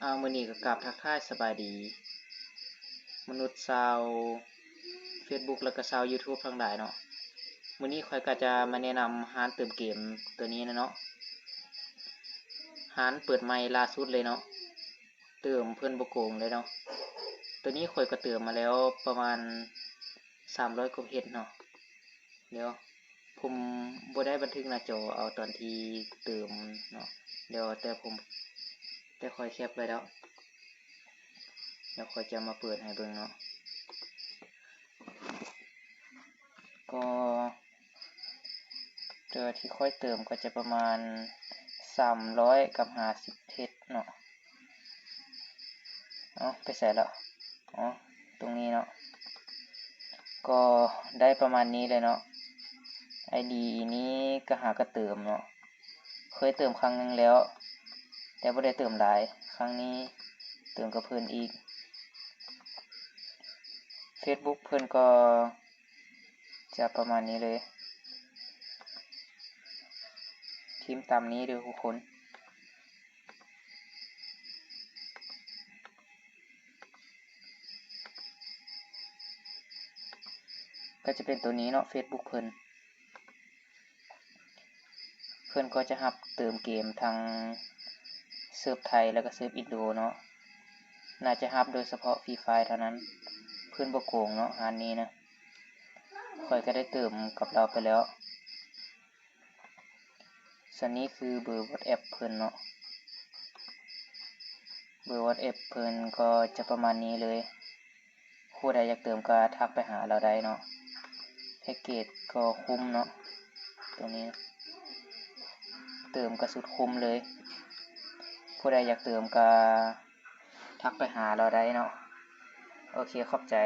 ອ້າວ ມື້ນີ້ກໍກາບທັກທາຍສະບາຍດີ ມະນຸດຊາວເຟສບຸກ ແລ້ວກໍຊາວຢູທູບທັງຫຼາຍເນາະ. ມື້ນີ້ຂ້ອຍກໍຈະມາແນະນຳຮ້ານເຕີມເກມໂຕນີ້ນະເນາະ, ຮ້ານເປີດໃໝ່ລ່າສຸດເລີຍເນາະ, ເຕີມເພິ່ນບໍ່ໂກງເລີຍເນາະ. ໂຕນີ້ຂ້ອຍກໍເຕີມມາແລ້ວປະມານສາມຮ້ອຍກວ່າເຮັດເນາະ. ດຽວ ຜົມບໍ່ໄດ້ບັນທຶກໜ້າຈໍເອົາຕອນທີ່ເຕີມເນາະ, ດຽວແຕ່ຜົມ ແຕ່ຂ້ອຍແຄັບໄວ້ແລ້ວ, ດຽວຂ້ອຍຈະມາເປີດໃຫ້ເບິ່ງເນາະ. ກໍຕົວທີ່ຂ້ອຍເຕີມກໍຈະປະມານສາມຮ້ອຍກັບຫ້າສິບເຮັດເນາະ. ເອົ້າ ໄປໃສລະ? ອໍ ຕົງນີ້ເນາະ, ກໍໄດ້ປະມານນີ້ເລີຍເນາະ. ໄອດີນີ້ກໍຫາກໍເຕີມເນາະ, ເຄີຍເຕີມຄັ້ງໜຶ່ງແລ້ວ ແຕ່ບໍ່ໄດ້ເຕີມຫຼາຍ, ຄັ້ງນີ້ເຕີມກັບເພິ່ນອີກ. ເຟສບຸກເພິ່ນກໍຈະປະມານນີ້ເລີຍ, ພິມຕາມນີ້ເດີ້ທຸກຄົນ. ກໍຈະເປັນໂຕນີ້ເນາະ ເຟສບຸກເພິ່ນ, ເພິ່ນກໍຈະຮັບເຕີມເກມທັງເສີບໄທ ແລ້ວກໍເສີບອິນໂດເນາະ, ໜ້າຈະຮັບໂດຍສະເພາະຟຣີຟາຍເທົ່ານັ້ນ. ເພິ່ນບໍ່ໂກງເນາະ ຮ້ານນີ້ນະ, ຂ້ອຍກໍໄດ້ເຕີມກັບລາວໄປແລ້ວ. ສ່ວນນີ້ຄືເບີວອດແອັບເພິ່ນເນາະ, ເບີວອດແອັບເພິ່ນກໍຈະປະມານນີ້ເລີຍ. ຜູ້ໃດຢາກເຕີມກໍທັກໄປຫາລາວໄດ້ເນາະ. ແພັກເກດກໍຄຸ້ມເນາະ, ໂຕນີ້ເຕີມກໍສຸດຄຸ້ມເລີຍ. ຜູ້ໃດຢາກເຕີມກໍທັກໄປຫາລາວໄດ້ເນາະ. ໂອເຄ ຂອບໃຈ.